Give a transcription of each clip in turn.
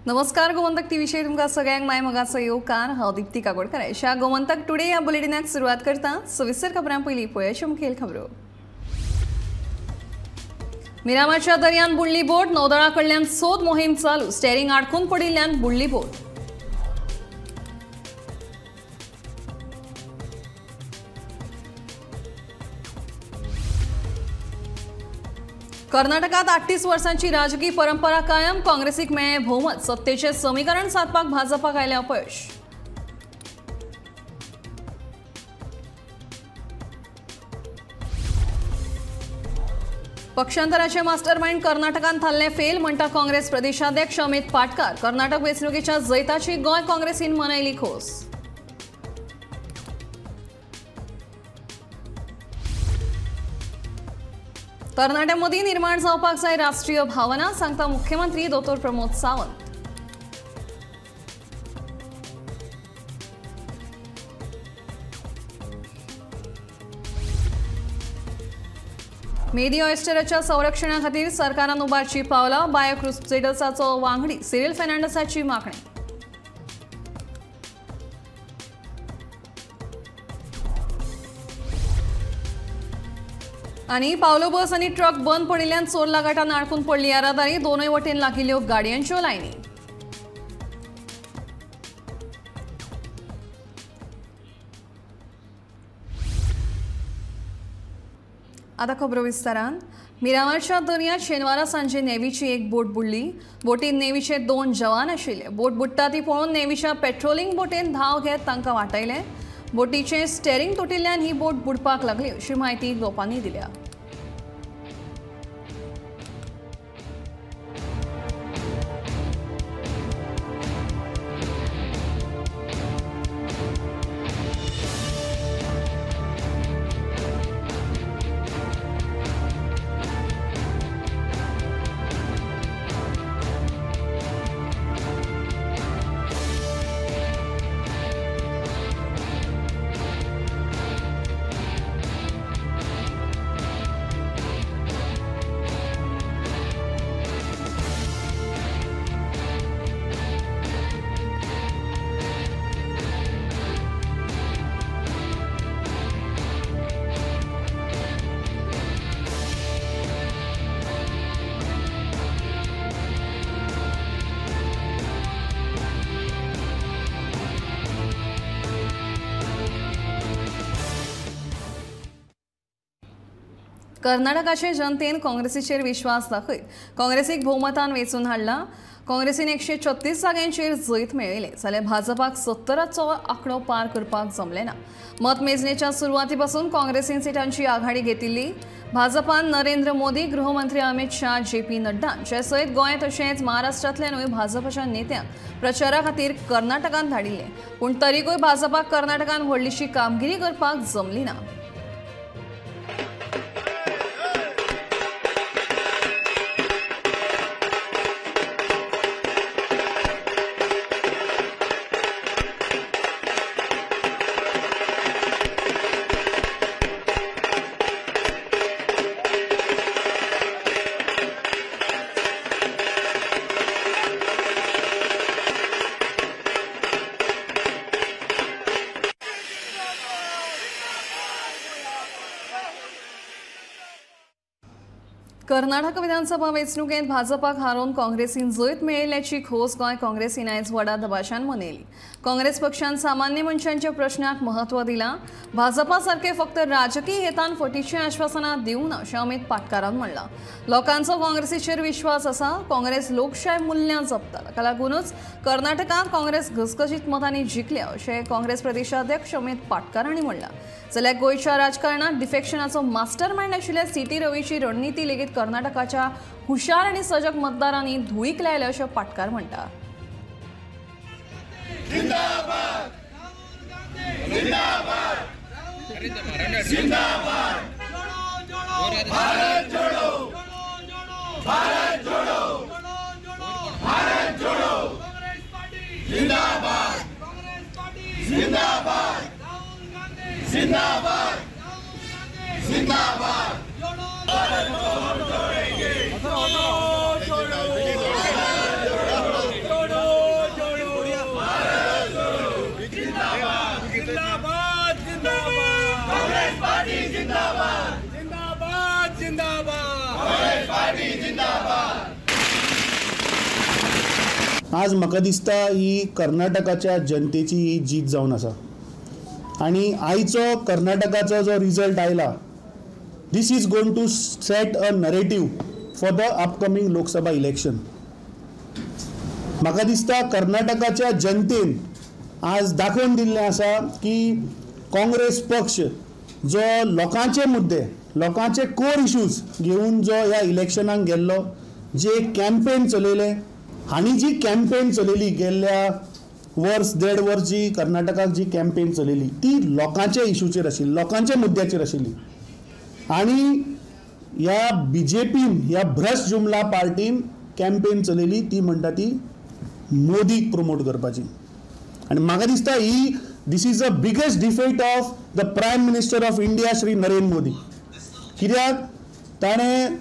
नमस्कार गोमंतक टीव्हीचेर तुमकां सगळ्यांक माय मोगाचो येवकार. हांव दीप्ती काकोडकर. अशा गोमंतक टुडे ह्या बुलेटिनाक सुरवात करता. सविस्तर खबरां पयलीं पळोवया मुखेल खबरो. मिरामारच्या दर्यांत बुडली बोट. नौदळा कडल्यान सोद मोहीम चालू. स्टेरिंग आडकून पडिल्ल्यान बुडली बोट. कर्नाटकात 38 वर्सांची राजकीय परंपरा कायम. काँग्रेसीक मेळ्ळें भोवमत. सत्तेचें समीकरण सादपाक भाजपाक आयलें अपयश. पक्षांतराचे मास्टरमाइंड कर्नाटकांत थारलें फेल म्हणटा काँग्रेस प्रदेशाध्यक्ष अमित पाटकार. कर्नाटक वेंचणुकेच्या जैताची गोंय काँग्रेसीन मनयली खोस. तरणाट्यां मदीं निर्माण जावपाक जाय राष्ट्रीय भावना, सांगता मुख्यमंत्री दोतोर प्रमोद सावंत. मेदी ऑयस्टराच्या संरक्षणा खातीर सरकारान उबारची पावलां. बायो क्रुसेडर्साचो वांगडी सिरिल फेर्नांडीसाची मागणी. आनी पावलो बस आनी ट्रक बंद पडिल्ल्यान चोरला घाटान आडकून पडली येरादारी. दोनूय वटेन लागिल्ल्यो गाडयांच्यो लायनी. आतां खबरो विस्तारान. मिरामारच्या दर्यांत शेनवारा सांजे नेव्हीची एक बोट बुडली. बोटीन नेव्हीचे 2 जवान आशिल्ले. बोट बुडटा ती पळोवन नेव्हीच्या पेट्रोलिंग बोटीन धांव घेत तांकां वाटायले. बोटीचें स्टेरिंग तुटिल्ल्यान ही बोट बुडपाक लागली अशी म्हायती लोकांनी दिल्या. कर्नाटकाचे जनतेन काँग्रेसीचेर विश्वास दाखयत काँग्रेसीक भोवमतान वेंचून हाडला. काँग्रेसीन 136 जाग्यांचेर जैत मेळयलें जाल्यार भाजपाक 70चो आंकडो पार करपाक जमलें ना. मतमेजणेच्या सुरवातीपासून काँग्रेसीन सिटांची आघाडी घेतिल्ली. भाजपान नरेंद्र मोदी, गृहमंत्री अमित शाह, जे पी नड्डा हांचे सयत गोंय तशेंच महाराष्ट्रांतल्यानूय भाजपाच्या नेत्यांक प्रचारा खातीर कर्नाटकांत धाडिल्ले. पूण तरीकूय भाजपाक कर्नाटकांत व्हडलीशी कामगिरी करपाक जमली ना. कर्नाटक विधानसभा वेंचणुकेंत भाजपाक हारोवन काँग्रेसीन जैत मेळयल्ल्याची खोस गोंय काँग्रेसीन आयज व्हडा दबाज्यान मनयली. काँग्रेस पक्षान सामान्य मनशांच्या प्रश्नाक म्हत्व दिलां. भाजपा सारके फक्त राजकीय हेतान फटीचीं आश्वासनां दिवना अशें अमित पाटकारान म्हणलां. लोकांचो काँग्रेसीचेर विश्वास आसा. काँग्रेस लोकशाय मुल्यां जपता. ताका लागूनच कर्नाटकांत काँग्रेस घसघशीत मतांनी जिखल्या अशें काँग्रेस प्रदेशाध्यक्ष अमित पाटकार हांणी म्हणलां. जाल्यार गोंयच्या राजकारणांत डिफेक्शनाचो मास्टरमाइंड आशिल्ल्या सी टी रवीची रणनिती लेगीत कर्नाटकाच्या हुशार आनी सजग मतदारांनी धुळीक लायले अशें पाटकार म्हणटा. जिंदाबाद जिंदाबाद जिंदाबाद. भारत जोडो, भारत जोडो, भारत जोडो. जिंदाबाद जिंदाबाद जिंदाबाद जिंदाबाद. भारत को हम जोड़ेंगे, जोड़ो जोड़ो जोड़ो। पार्टी जिंदाबाद, जिंदाबाद जिंदाबाद, काँग्रेस पार्टी जिंदाबाद। आज म्हाका दिसता ही कर्नाटकाच्या जनतेची ही जीत जावन आसा आनी आयचो कर्नाटकाचो जो रिजल्ट आयला, this is going to set a narrative for the upcoming Lok Sabha election. म्हाका दिसता कर्नाटकाच्या जनतेन आज दाखोवन दिल्लें आसा की काँग्रेस पक्ष जो लोकांचे मुद्दे, लोकांचे कोर इश्यूज घेवन जो ह्या इलेक्शनाक गेल्लो, जे कॅम्पेन चलयलें, हांणी जी कॅम्पेन चलयली गेल्ल्या वर्स देड वर्स जी कर्नाटकाक जी कॅम्पेन चलयली ती लोकांच्या इशूचेर आशिल्ली, लोकांच्या मुद्द्याचेर आशिल्ली. आनी ह्या बी जे पीन, ह्या भ्रश्ट जुमला पार्टीन कॅम्पेन चलयली ती म्हणटा ती मोदीक प्रमोट करपाची. आनी म्हाका दिसता ही this is the biggest defeat of the prime minister of India Shri Narendra Modi. कित्याक ताणें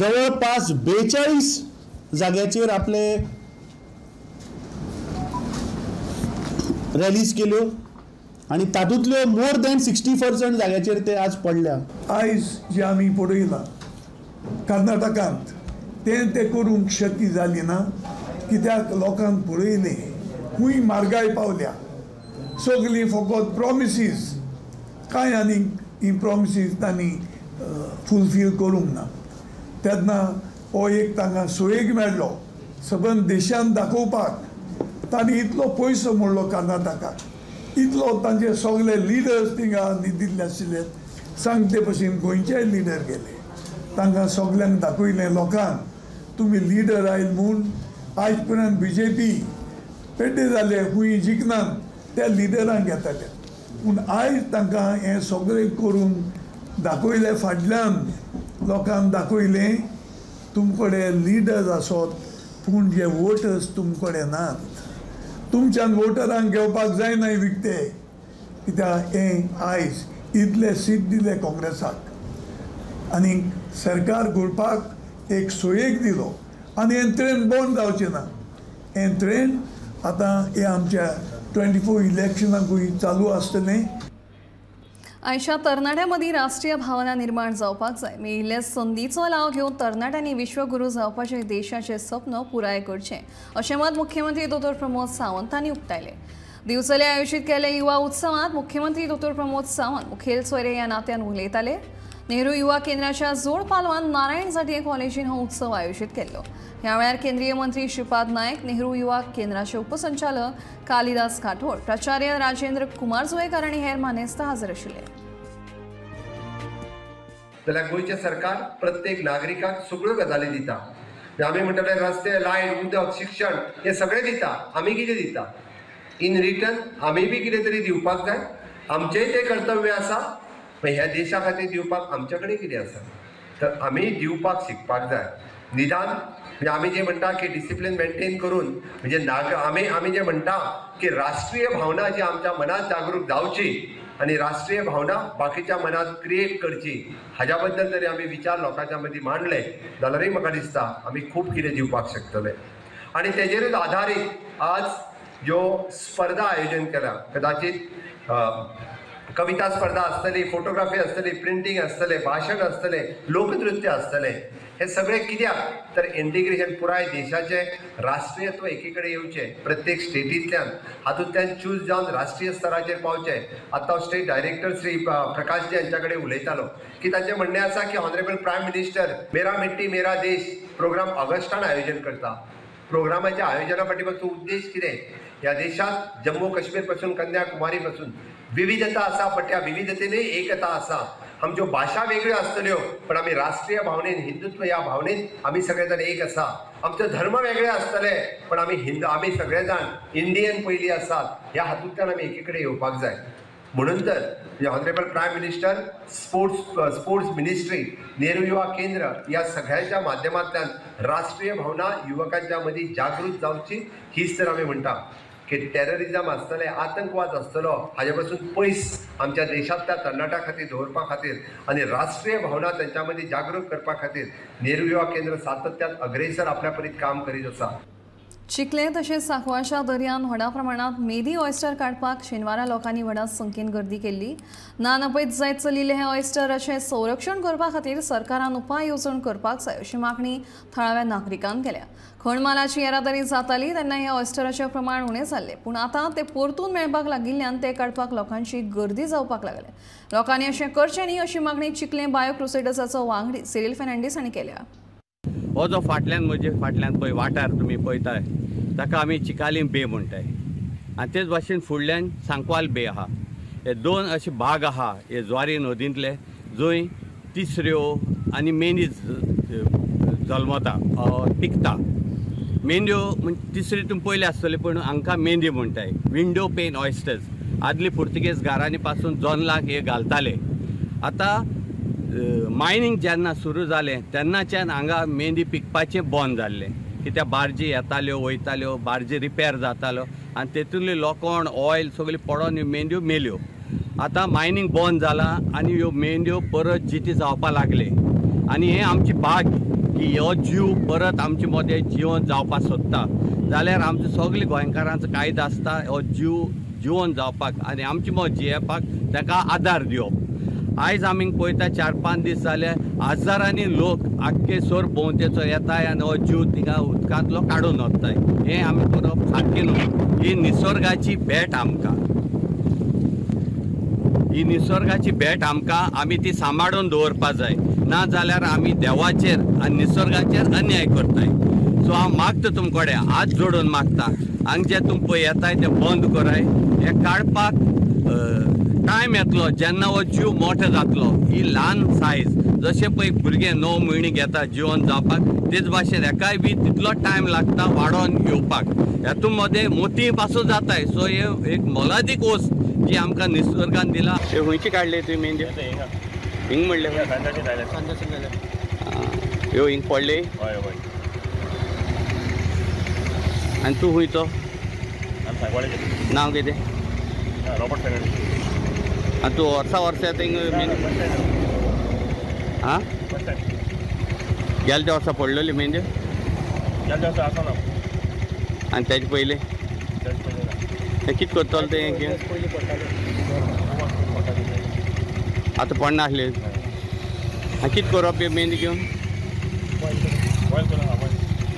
जवळपास 42 जाग्याचेर आपले रॅलीज केल्यो आनी तातूंतल्यो मोर दॅन 60% जाग्याचेर ते आज पडल्या. आयज जे आमी पळयलां कर्नाटकांत तें ते करूंक शक्य जाली ना, कित्याक लोकांक पळयलें खूंय म्हारगाय पावल्या, सगळीं फकत प्रॉमिसीस, कांय आनीक ही प्रॉमिसीस तांणी फुलफील करूंक ना. तेन्ना हो एक तांकां सोयेक मेळ्ळो सबंद देशांत दाखोवपाक. तांणी इतलो पयसो मोडलो कर्नाटकाक, इतलो तांचे सगळे लिडर्स थिंगा न्हिदिल्ले आशिल्ले, सांगते भशेन गोंयचेय लिडर गेले, तांकां सगल्यांक दाखयलें लोकांक तुमी लिडर आयल म्हूण. आयज पर्यंत बी जे पी पेड्डे जाले, खूंय जिखनात त्या लिडरांक घेताले, पूण आयज तांकां हें सगळें करून दाखयलें, फाटल्यान लोकांक दाखयलें तुमकडे लिडर्स आसत पूण जे वोटर्स तुमकडे नात, तुमच्यान वोटरांक घेवपाक जायना विकते, कित्याक हें आयज इतले सीट दिले काँग्रेसाक आनी सरकार घोळपाक एक सोयेक दिलो. आनी हें ट्रेन बंद जावचें ना, हें ट्रेन आतां हें आमच्या 24 इलेक्शनाकूय चालू आसतलें. आयच्या तरणाट्यां मदीं राष्ट्रीय भावना निर्माण जावपाक जाय. मेळिल्ले संदीचो लाव घेवन तरणाट्यांनी विश्वगुरू जावपाचें देशाचें सपन पुराय करचें अशें मत मुख्यमंत्री दोतोर प्रमोद सावंत हांणी उक्तायलें. दिवचले आयोजीत केल्ल्या युवा उत्सवांत मुख्यमंत्री दोतोर प्रमोद सावंत मुखेल सोयरे ह्या नात्यान उलयताले. नेहरू युवा केंद्राच्या जोड पालवान नारायण झांट्ये कॉलेजीन हो उत्सव आयोजीत केल्लो. ह्या वेळार केंद्रीय मंत्री श्रीपाद नायक, नेहरू युवा केंद्राचे उपसंचालक कालिदास काठोड, प्राचार्य राजेंद्र कुमार जुवेकर आनी हेर मानेस्त हजर आशिल्ले. जाल्यार गोंयचें सरकार प्रत्येक नागरिकाक सगळ्यो गजाली दिता. आमी म्हणटाले रस्ते, लायट, उदक, शिक्षण हें सगळें दिता, आमी कितें दिता इन रिटर्न? आमी बी कितें तरी दिवपाक जाय, आमचेंय तें कर्तव्य आसा. ह्या देशा खातीर दिवपाक आमचे कडेन कितें आसा तर आमी दिवपाक शिकपाक जाय. निदान म्हणजे आमी जे म्हणटा की डिसिप्लीन मेंटेन करून म्हणजे आमी आमी जे म्हणटा की राष्ट्रीय भावना जी आमच्या मनात जागरूक जावची आनी राष्ट्रीय भावना बाकीच्या मनात क्रिएट करची, हाज्या बद्दल जरी आमी विचार लोकांच्या मदीं मांडले जाल्यारूय म्हाका दिसता आमी खूब कितें दिवपाक शकतले. आनी तेजेरूच आधारीत आज ज्यो स्पर्धा आयोजन केल्या, कदाचित कविता स्पर्धा आसतली, फोटोग्राफी आसतली, प्रिंटींग आसतलें, भाशण आसतलें, लोकनृत्य आसतलें, हे सगळें कित्याक तर इंटिग्रेशन पुराय देशाचें राष्ट्रीयत्व एकी कडेन येवचें, प्रत्येक स्टेटींतल्यान हातूंतल्यान चूज जावन राष्ट्रीय स्तराचेर पावचें. आतां हांव स्टेट डायरेक्टर श्री प्रकाश जी हांच्या कडेन उलयतालो की तांचें म्हणणें आसा की ऑनरेबल प्रायम मिनिस्टर मेरा मिट्टी मेरा देश प्रोग्राम ऑगस्टान आयोजन करता. प्रोग्रामाच्या आयोजना फाटीं मागचो उद्देश कितें? ह्या देशांत जम्मू काश्मीर पासून कन्याकुमारी पासून विविधता आसा, पण त्या विविधतेने एकता आसा. आमच्यो भाशा वेगळ्यो आसतल्यो पण आमी राष्ट्रीय भावनेन, हिंदुत्व ह्या भावनेन आमी सगळे जाण एक आसा. आमचो धर्म वेगळे आसतले पण आमी हिंदू, आमी सगळे जाण इंडियन पयलीं आसात. ह्या हातूंतल्यान आमी एकी कडेन येवपाक जाय. म्हणून तर honourable prime minister, sports ministry, Nehru Yuva Kendra ह्या सगळ्यांच्या माध्यमांतल्यान राष्ट्रीय भावना युवकांच्या मदीं जागृत जावची हीच तर आमी म्हणटा की टेररिजम आसतलें, आतंकवाद आसतलो, हाजे पासून पयस आमच्या देशांतल्या तरणाट्यां खातीर दवरपा खातीर आनी राष्ट्रीय भावना तांच्या मदीं जागृत करपा खातीर नेहरू युवा केंद्र सातत्यान अग्रेसर आपल्या परीत काम करीत आसा. चिखले तशेंच सांकवाळच्या दर्यान व्हडा प्रमाणात मेदी ऑयस्टर काडपाक शेनवारा लोकांनी व्हडा संख्येन गर्दी केल्ली. ना नपयत जायत चलिल्ले हे ऑयस्टराचें संरक्षण करपा खातीर सरकारान उपाय येवजण करपाक जाय अशी मागणी थळाव्या नागरिकांक केल्या. खणमालाची येरादारी जाताली तेन्ना हे ऑयस्टराचें प्रमाण उणें जाल्लें, पूण आतां ते परतून मेळपाक लागिल्ल्यान ते काडपाक लोकांची गर्दी जावपाक लागल्या. लोकांनी अशें करचें न्ही अशी मागणी चिखले बायो क्रुसेडर्साचो वांगडी सिरील फेर्नांडीस हांणी केल्या. हो जो फाटल्यान म्हजे फाटल्यान पळय वाठार तुमी पळयताय ताका आमी चिकालीम बे म्हणटाय आनी तेच भाशेन फुडल्यान सांकवाल बे आहा. हे दोन अशे भाग आहा हे ज्वारी नदींतले जंय तिसऱ्यो आनी मेंदी जल्मता पिकता. मेंद्यो तिसरी तुमी पयले आसतले पूण हांकां मेंदी म्हणटाय. विंडो पेन ऑयस्टर्स आदली पुर्तुगेज घरांनी पासून जोनलाक हे घालताले. आतां मायनींग जेन्ना सुरू जालें तेन्नाच्यान हांगा मेंदी पिकपाचें बंद जाल्लें कित्याक बार्जी येताल्यो वयताल्यो, बार्जी रिपेर जाताल्यो आनी तेतूंतलें लोखण ऑयल सगळें पडोन ह्यो मेंद्यो मेल्यो. आतां मायनींग बंद जालां आनी ह्यो मेंद्यो परत जिती जावपाक लागले आनी हें आमची भाग्य की हो जीव परत आमचे मदें जिवन जावपाक सोदता जाल्यार आमचे सगळे गोंयकारांचो कायदो आसता हो जीव जिवन जावपाक आनी आमचे मद जियेवपाक ताका आदार दिवप. आयज आमी पळयता 4-5 दीस जाले हजारांनी लोक आख्खे सोर भोंवतेचो येताय आनी हो जीव थिंगा उदकांतलो काडून व्हरताय. हें आमी करप सारकें न्हू. ही निसर्गाची भेट आमकां, ही निसर्गाची भेट आमकां आमी ती सांबाळून दवरपा जाय, ना जाल्यार आमी देवाचेर आनी निसर्गाचेर अन्याय करताय. सो हांव मागता तुमचे कडेन हात जोडून मागता हांगा जे तुमी पळय येताय ते बंद कराय. हें काडपाक टायम येतलो जेन्ना हो जीव मोठो जातलो. ही ल्हान सायज जशें पळय भुरगें 9 म्हयने घेता जिवन जावपाक तेच भाशेन हेकाय बी तितलो टायम लागता वाडोवन घेवपाक. हेतून मदें मोती पासून जाताय. सो हे एक मोलादीक वस्त जी आमकां निसर्गान दिला. हे खंयची काडली तुवें मेंदी? हिंग म्हणलें ह्यो हिंग पडली. आनी तूं खंयचो? नांव कितें? रॉबर्ट फेर्नांडीस. आनी तूं वर्सा वर्सा येता हिंग मेंदी? आं, गेल्या त्या वर्सा पडलेली मेंदी? गेल्या वर्सा आसा ना. आनी तेजे पयलीं तें कितें करतलो तें आतां पडनासले. आनी कितें करप हे मेंदी घेवन?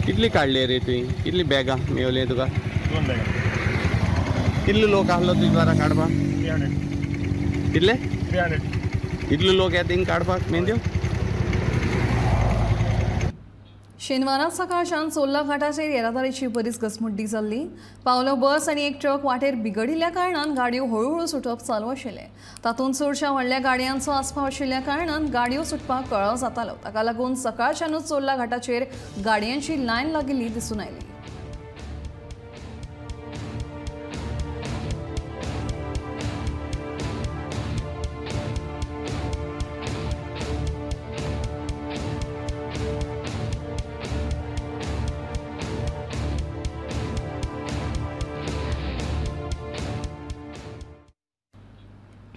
कितली काडली रे तुवें? कितली बॅगां मेवली तुका? 2 बॅगां. कितले लोक आसलो तुजे बारा काडपाक? 300. कितले? 300. इतले लोक येता हिंग काडपाक मेंद्यो? शेनवारा सकाळच्यान चोर्ला घाटाचेर येरादारीची बरीच घसमड्डी जाल्ली. पावलो बस आनी एक ट्रक वाटेर बिगडिल्ल्या कारणान गाडयो हळुहळू सुटप चालू आशिल्लें. तातूंत चडश्या व्हडल्या गाडयांचो आस्पाव आशिल्ल्या कारणान गाडयो सुटपाक कळाव जातालो. ताका लागून सकाळच्यानूच चोर्ला घाटाचेर गाडयांची लायन लागिल्ली दिसून आयली.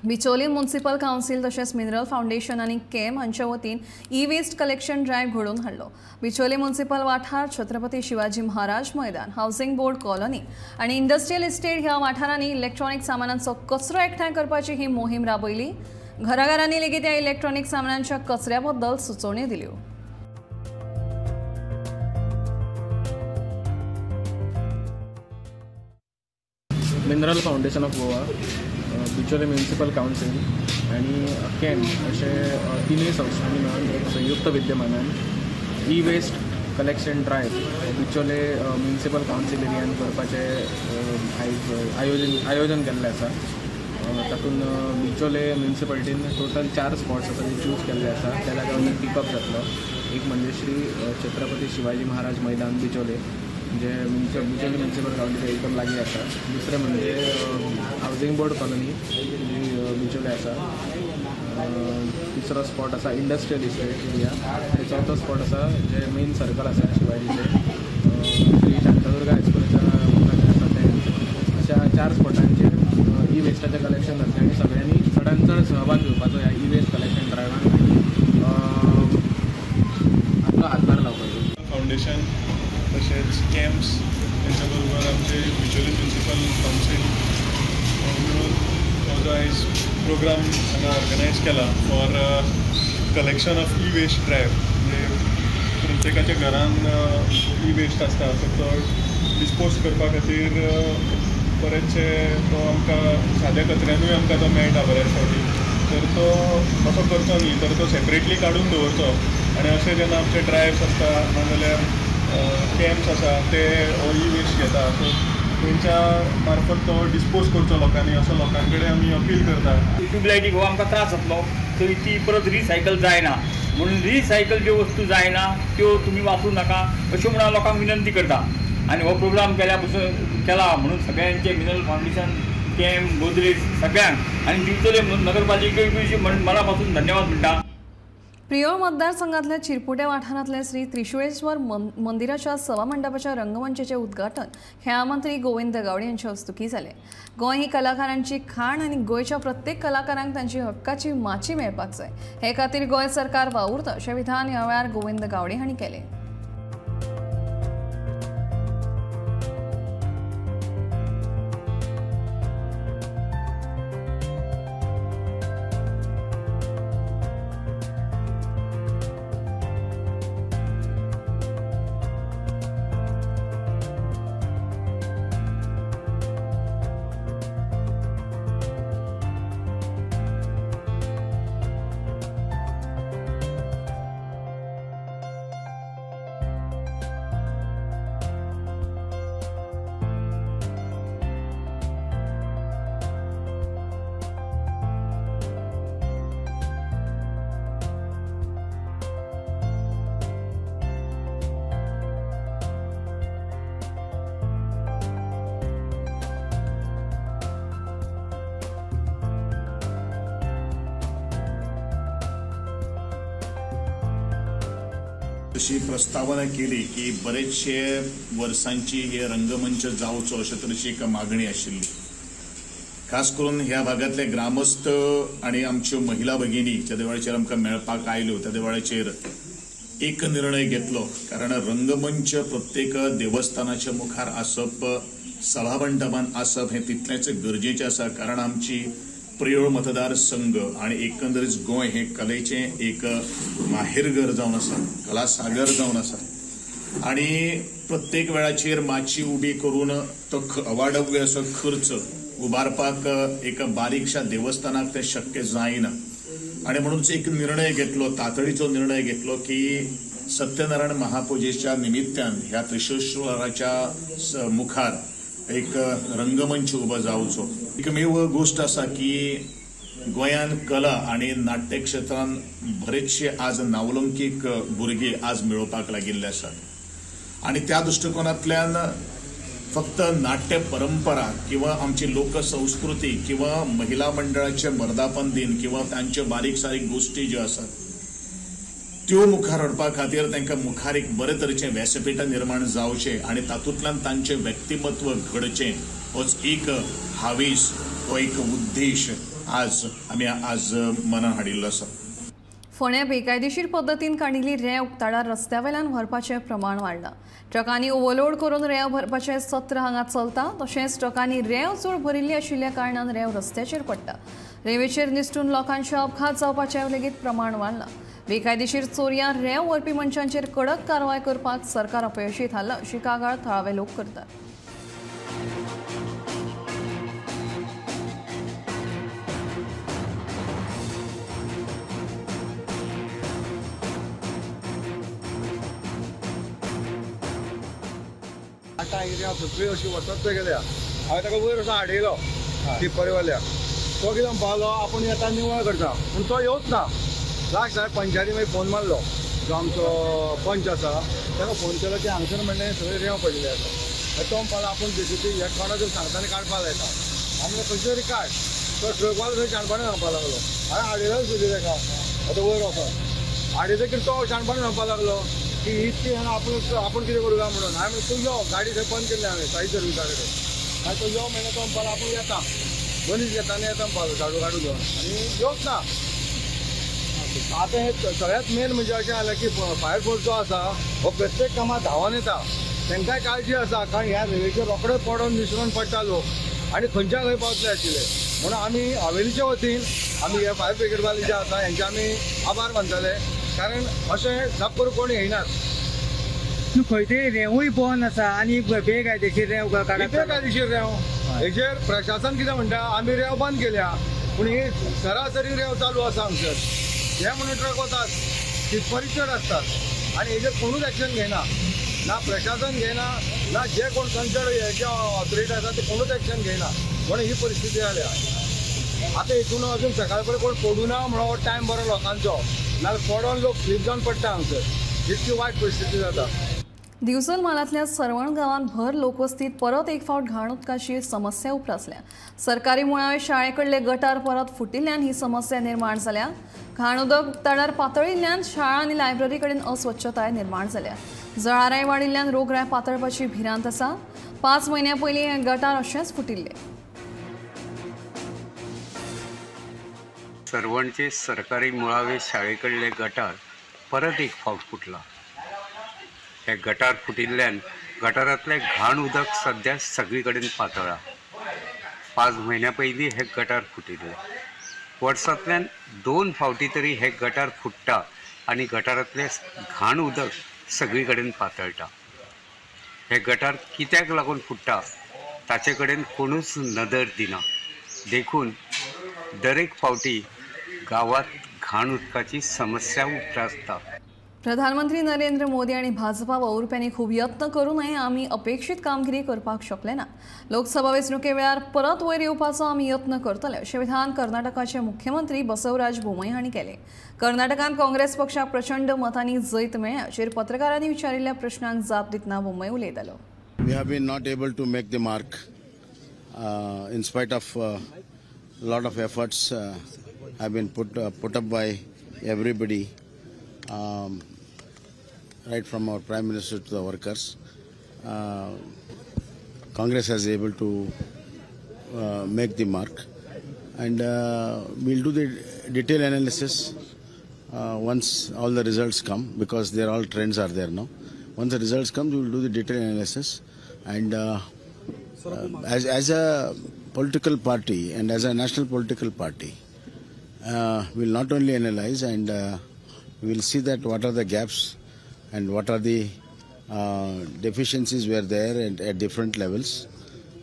बिचोली म्युनिसिपल कावन्सील तशेंच मिनरल फावंडेशन आनी केम हांच्या वतीन ई वेस्ट कलेक्शन ड्रायव्ह घडोवन हाडलो. बिचोली म्युनिसिपल वाठार, छत्रपती शिवाजी महाराज मैदान, हावसिंग बोर्ड कॉलनी आनी इंडस्ट्रियल इस्टेट ह्या वाठारांनी इलेक्ट्रॉनिक सामानांचो कचरो एकठांय करपाची ही मोहीम राबयली. घराघरांनी लेगीत ह्या इलेक्ट्रॉनिक सामानांच्या कचऱ्या बद्दल सुचोवण्यो दिल्यो. Mineral foundation of Goa, Bicholim municipal council आनी कॅम अशे तिनूय संस्थांनी मेळून एक संयुक्त विद्यमानान e waste collection drive Bicholim municipal council एरियान करपाचें आयज आयोजन केल्लें आसा. तातूंत बिचोले म्युनिसिपालिटीन टोटल 4 स्पॉट्स आसा जे चूज केल्ले आसा. त्या जाग्यार पिकअप जातलो. एक म्हणजे श्री छत्रपती शिवाजी महाराज मैदान बिचोले, जे बिचोली म्युनिसिपल कावन्सिल एकदम लागीं आसा. दुसरें म्हणजे हावजींग बोर्ड कॉलनी जी बिचोले आसा. तिसरो स्पॉट आसा इंडस्ट्रियल इस्टेट एरिया. आनी चवथो स्पॉट आसा जे मेन सर्कल आसा शिवाजीचें, श्री शांतादुर्गा हायस्कुलाच्या मुखार आसा तें. अशा 4 स्पॉटांचेर ई वेस्टाचें कलेक्शन जातलें आनी सगळ्यांनी चडान चड सहभाग घेवपाचो ह्या ई वेस्ट कलेक्शन ड्रायव्हान आनी आपलो हातभार लावपाचो. फावंडेशन तशेंच कॅम्प्स तेंच्या बरोबर आमचे बिचोली म्युनिसिपल कावन्सील मेळून हो जो आयज प्रोग्राम हांगा ऑर्गनायज केला for collection of e waste drive. म्हणजे प्रत्येकाच्या घरान ई वेस्ट आसता तर तो डिस्पोज करपा खातीर बरेचशे तो आमकां साद्या कचऱ्यानूय आमकां तो मेळटा बऱ्याच फावटी, तर तो असो करचो न्ही, तर तो सेपरेटली काडून दवरचो. आनी अशें जेन्ना आमचे ड्रायव्स आसता नाजाल्यार कॅम्प्स आसा ते हो ई वेस्ट घेता, सो तेंच्या मार्फत तो डिस्पोज करचो लोकांनी, असो लोकां कडेन आमी अपील करता. ट्यूबलायटीक हो आमकां त्रास जातलो, तर ती परत रिसायकल जायना, म्हणून रिसायकल ज्यो वस्तू जायना त्यो तुमी वापरूं नाका अश्यो म्हणून हांव लोकांक विनंती करता. आनी हो प्रोग्राम केल्या पसून केला म्हणून सगळ्यांचे मिनरल फावंडेशन, कॅम्प, गोदरेज सगळ्यांक आनी दिवचले नगरपालिकेकूय मना पासून धन्यवाद म्हणटा. प्रियोळ मतदारसंघातल्या चिरपुटे वाठारांतल्या श्री त्रिशुळेश्वर मंदिराच्या सभामंडपाच्या रंगमंचाचे उद्घाटन खेळां मंत्री गोविंद गावडे यांच्या हस्तुकी जालें. गोंय ही कलाकारांची खाण आनी गोंयच्या प्रत्येक कलाकारांक तांची हक्काची माची मेळपाक जाय हे खातीर गोंय सरकार वावुरता अशें विधान ह्या वेळार गोविंद गावडे हांणी केलें. तशी प्रस्तावना केली की बरेचशे वर्सांची हे रंगमंच जावचो अशे तरेची एक मागणी आशिल्ली. खास करून ह्या भागांतले ग्रामस्थ आनी आमच्यो महिला भगिनी ज्या वेळाचेर आमकां मेळपाक आयल्यो त्या वेळाचेर एक निर्णय घेतलो, कारण रंगमंच प्रत्येक देवस्थानाच्या मुखार आसप, सभामंडपान आसप हें तितलेंच गरजेचें आसा. कारण आमची प्रियोळ मतदारसंघ आणि एकंदरीत गोंय हे कलेचें एक माहेरघर जावन आसा, कलासागर जावन आसा. आणि प्रत्येक वेळाचेर माची उबी करून तो अवाढव्य असो खर्च उबारपाक एका बारीकशा देवस्थानाक तें शक्य जायना. आणि म्हणून एक निर्णय घेतलो, तातडीचो निर्णय घेतलो की सत्यनारायण महापुजेच्या निमित्तान ह्या त्रिशूळेश्वराच्या मुखार एक रंगमंच उबो जावचो. एकमेव गोष्ट आसा की गोंयान कला आनी नाट्य क्षेत्रान बरेचशे आज नावलंकीक भुरगे आज मेळोवपाक लागिल्ले आसात आनी त्या दृश्टिकोनांतल्यान फक्त नाट्य परंपरा किंवा आमची लोकसंस्कृती किंवा महिला मंडळाचे वर्धापन दिन किंवा तांच्यो बारीक सारीक गोष्टी ज्यो आसात त्यो मुखार हाडपा खातीर तांकां मुखार एक बरे तरेचें व्यासपीठ निर्माण जावचें आनी तातूंतल्यान तांचें व्यक्तिमत्व घडचें होच एक हावेस, हो एक उद्देश आज आमी आज मनान हाडिल्लो आसा. फोंड्या बेकायदेशीर पद्दतीन काडिल्ली रेंव उक्ताडार रस्त्या वयल्यान व्हरपाचें प्रमाण वाडलां. ट्रकांनी ओव्हरलोड करून रेंव भरपाचें सत्र हांगा चलता. तशेंच ट्रकांनी रेंव चड भरिल्ली आशिल्ल्या कारणान रेंव रस्त्याचेर पडटा. रेंवेचेर निसटून लोकांचे अपघात जावपाचें लेगीत प्रमाण वाडलां. बेकायदेशीर चोरयां रेंव व्हरपी मनशांचेर कडक कारवाय करपाक सरकार अपयशी थारलां अशी कागाळ थळावे लोक करतात. आतां एरिया सगळी अशी वचत थंय गेल्या. हांवें ताका वयर असो हाडयलो टिप्परवाल्याक, तो कितें म्हणपाक लागलो आपूण येता निवळ करता, पूण तो येवच ना. लास्ट हांवें पंचायती मागीर फोन मारलो, जो आमचो पंच आसा ताका फोन केलो की हांगसर म्हणलें सगळें रेंव पडिल्लें आसा. तो म्हणपाक लागलो आपूण जेसीबी हे कोणा तरी सांगता आनी काडपाक लायता. आमी खंयचे तरी काड, तो ट्रकवालो थंय शाणपणान सांगपाक लागलो. हांवें हाडयलोच सुद्दां ताका आतां वयर वचोन हाडयतकीर तो शाणपणान सांगपाक लागलो की इतकी आपूण आपूण कितें करूं काय म्हणून. हांवें म्हणलें तूं यो, गाडी थंय बंद केल्ली हांवें साई सर्विसा कडेन. मागीर तो यो म्हणलें, तो म्हणपाक लागलो आपूण येता, मनीस येता आनी येता म्हणपाक लागलो झाडू काडू घेवन आनी येवच ना. आतां हें सगळ्यांत मेन म्हणजे अशें जालें की फायर फोर्स जो आसा हो प्रत्येक कामाक धांवन येता, तांकांय काळजी आसा, कारण ह्या रेंवेचेर रोखडे पडोन निसरून पडटा लोक आनी खंयच्या खंय पावतले आशिल्ले. म्हणून आमी हवेलीच्या वतीन आमी हे फायर ब्रिगेडवाले जे आसा हेंचे आमी आभार मानतले, कारण अशें जाप करून कोण येयनात. खंय तरी रेंवूय बंद आसा आनी बेकायदेशीर रेंव काडप, बेकायदेशीर रेंव हेजेर प्रशासन कितें म्हणटा, आमी रेंव बंद केल्या, पूण ही सरासरी रेंव चालू आसा हांगसर. हे म्हणून ट्रक वतात, टिप्परी चड आसतात आनी हेजेर कोणूच एक्शन घेयना, ना प्रशासन घेयना, ना जे कोण कन्सर्न हेजे ऑथॉरिटी आसा ते कोणूच एक्शन घेयना. म्हणून ही परिस्थिती जाल्या. आतां हितून अजून सकाळ फुडें कोण पडूना म्हणून टायम बरो लोकांचो, नाजाल्यार पडोन लोक स्लीप जावन पडटा हांगसर, इतकी वायट परिस्थिती जाता. दिवचल म्हालांतल्या सरवण गांवांत भर लोकवस्तीत परत एक फावट घाण उदकाची समस्या उप्रासल्या. सरकारी मुळावे शाळेकडले गटार परत फुटिल्ल्यान ही समस्या निर्माण जाल्या. घाण उदक उक्ताडार पातळिल्ल्यान शाळा आनी लायब्ररी कडेन अस्वच्छताय निर्माण जाल्या. जळाराय वाडिल्ल्यान रोगराय पातळपाची भिरांत आसा. 5 म्हयन्यां पयलीं हें गटार अशेंच फुटिल्लें. सरवणचे सरकारी मुळावे शाळेकडले गटार परत एक फावट फुटला. हे गटार फुटिल्ल्यान गटारांतलें घाण उदक सद्या सगळी कडेन पातळ्ळां. 5 म्हयन्यां पयलीं हें गटार फुटिल्लें. वर्सांतल्यान 2 फावटी तरी हें गटार फुट्टा आनी गटारांतलें घाण उदक सगळी कडेन पातळटा. हें गटार कित्याक लागून फुट्टा ताचे कडेन कोणूच नदर दिना. देखून दरेक फावटी गांवांत घाण उदकाची समस्या उप्रासता. प्रधानमंत्री नरेंद्र मोदी आनी भाजपा वावुरप्यांनी खूब यत्न करूनय आमी अपेक्षीत कामगिरी करपाक शकले ना. लोकसभा वेंचणुके वेळार परत वयर येवपाचो आमी यत्न करतले अशें विधान कर्नाटकाचे मुख्यमंत्री बसवराज बोम्मई हांणी केलें. कर्नाटकांत काँग्रेस पक्षाक प्रचंड मतांनी जैत मेळ्ळें हाचेर पत्रकारांनी विचारिल्ल्या प्रश्नांक जाप दितना बोम्मई उलयतालो. We have been not able to make the mark in spite of lot of efforts have been put up by everybody. Right from our Prime Minister to the workers, Congress has able to make the mark, and we'll do the detailed analysis once all the results come, because there all trends are there now. Once the results come, we will do the detailed analysis, and as a political party and as a national political party, we'll not only analyze and we will see that what are the gaps and what are the deficiencies were there and at different levels.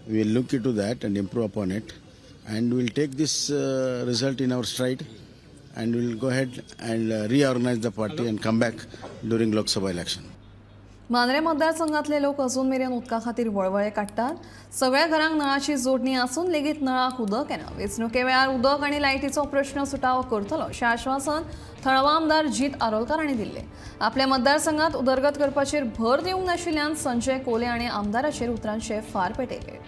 We will look into that and improve upon it, and we will take this result in our stride, and we will go ahead and reorganize the party and come back during Lok Sabha election. Mandrem मतदारसंघातले लोक अजून मेरेन उदका खातीर वळवळे काडटात. सगळ्या घरांक नळाची जोडणी आसून लेगीत नळाक उदक येना. वेंचणुके वेळार उदक आनी लायटीचो प्रश्न सुटावो करतलो अशें आश्वासन थळावा आमदार जीत आरोलकार हांणी दिल्लें. आपल्या मतदारसंघात उदरगत करपाचेर भर दिवंक नाशिल्ल्यान संजय कोले हांणी आमदाराचेर उतरांचे फार पेटयले.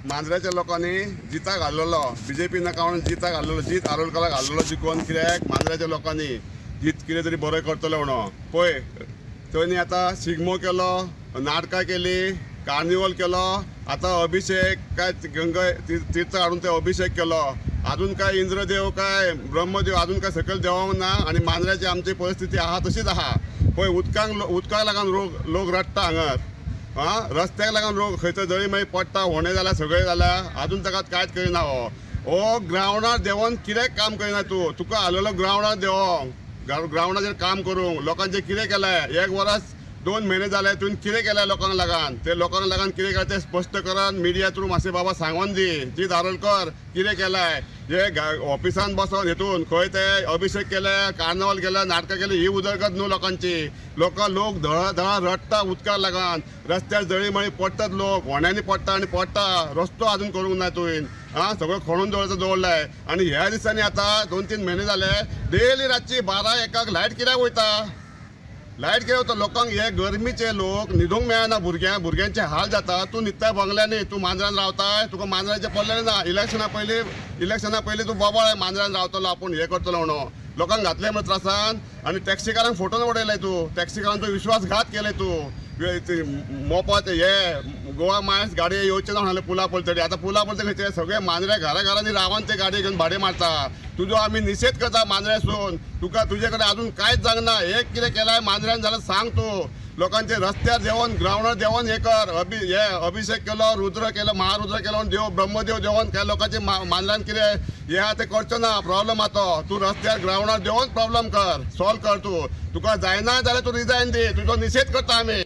मांद्र्याच्या लोकांनी जिता घाल्लेलो, बीजेपी नाका म्हणून जिता घाल्लेलो, जीत आरोलकाराक घाल्लेलो जिखोवन कित्याक मांद्र्याच्या लोकांनी जीत कितें तरी बरें करतलो म्हणून. पळय थंय आतां शिगमो केलो, नाटकां केली, कार्निवल केलो, आतां अभिषेक काय गंगा तीर्थ हाडून ते अभिषेक केलो. अजून काय इंद्रदेव काय ब्रह्मदेव अजून काय सकयल देवोंक ना आनी मांद्र्याची आमची परिस्थिती आहा तशीच आहा. पळय उदकाक लागून लोक रडटा हांगार, आं रस्त्याक लागून लोक खंयचो जळी मागीर पडटा, होणे जाल्या, सगळें जाल्या, अजून ताका कांयच करिना. हो हो ग्रावंडार देंवोन कितें काम करिना तूं, तुका आलेलो ग्रावंडार देंवोंक, ग्रावंडाचेर काम करूंक लोकांचें कितें केलें? 1 वरस 2 म्हयने जाले तुवें कितें केलें लोकांक लागून? ते लोकांक लागून कितें केलें तें स्पश्ट करान मिडिया थ्रू मातशें बाबा सांगोन दी. जीत आरोलकर कितें केलें हे ऑफिसान बसोन हेतून खंय ते अभिषेक केले, कार्नवल केले, नाटकां केली, ही उदरगत न्हू लोकांची. लोक धळा रडटा उदकाक लागून, रस्त्यार जळी मळी पडटात लोक, होण्यांनी पडटा आनी पडटा, रस्तो अजून करूंक ना तुवें, आं सगळें खणून दवरता दवरलाय. आनी ह्या दिसांनी आतां 2-3 म्हयने जाले डेली रातची 12-1 लायट कित्याक वयता? लायट कित्याक वयता? लोकांक हे गरमीचे लोक न्हिदूंक मेळना, भुरग्यांचे हाल जाता. तूं न्हिदताय बंगल्यांनी, तूं मांद्रान रावताय, तुका मांद्राचें पडलें ना. इलेक्शना पयलीं तूं बोबाळ मांद्रान रावतलो, आपूण हें करतलो म्हणून लोकांक घातलें म्हण त्रासान. आनी टॅक्सीकारांक फोटोन उडयले तूं, टॅक्सीकारांचो विश्वासघात केले तूं, मोपा ते हे गोवा मायन्स गाडये येवचे ना म्हणले पुला पलतडी. आतां पुला पलतडी खंयचे सगळे मांद्र्या घरा घरांनी रावन ते गाडये घेवन भाडें मारता. तुजो आमी निशेध करता मांद्र्यासून. तुका तुजे कडेन अजून कांयच जावंक ना. एक कितें केलां मांद्र्यान जाल्यार सांग तूं. लोकांचे रस्त्यार देंवोन ग्रावंडार देंवोन हे कर, हे अभिषेक केलो, रुद्र केलो, महारुद्र केलो, देव ब्रह्मदेव देंवोन काय लोकांचे मांद्र्यान कितें हे आहा तें करचो ना. प्रॉब्लम आहा तो. तूं रस्त्यार ग्रावंडार देंवोन प्रॉब्लम कर, सॉल्व कर. तूं तुका जायना जाल्यार तूं रिजायन दी. तुजो निशेध करता आमी.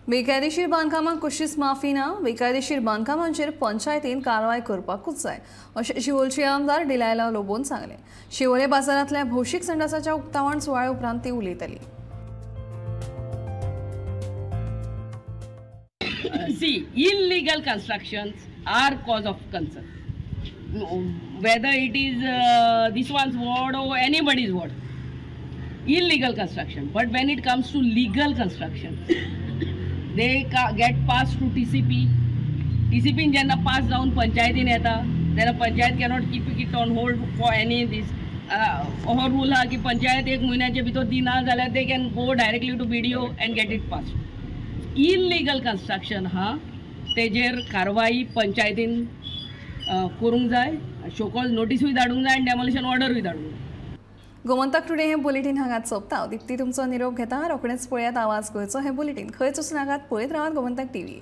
बेकायदेशीर बांदकामांक कशीच माफी ना. बेकायदेशीर बांदकामांचेर पंचायतीन कारवाय करपाकूच जाय अशें शिवोलचे आमदार डिलायला लोबोन सांगलें. शिवोले बाजारांतल्या भौशीक संडासाच्या उक्तावण सुवाळ्या उपरांत ती उलयताली. See, illegal constructions are cause of concern. Whether it is this one's ward or anybody's ward, illegal construction. But when it comes to legal construction, they get passed to TCP. TCP जेन्ना pass जावन पंचायतीन येता तेन्ना panchayat cannot keep it on hold for any this. हो rule आहा की पंचायत एक म्हयन्याचे भितर दिना जाल्यार they can go directly to BDO and get it passed. Illegal construction हा तेजेर कारवाई पंचायतीन करूंक जाय, शोकॉज नोटीसूय धाडूंक जाय आनी डेमोलिशन ऑर्डरूय धाडूंक जाय. गोमंतक टुडे हे बुलेटीन हांगाच सोंपता. दीप्ती तुमचो निरोप घेता. रोखडेंच पळयात आवाज गोंयचो हें बुलेटीन. खंयच वचूं नाकात, पळयत रावात गोमंतक टीव्ही.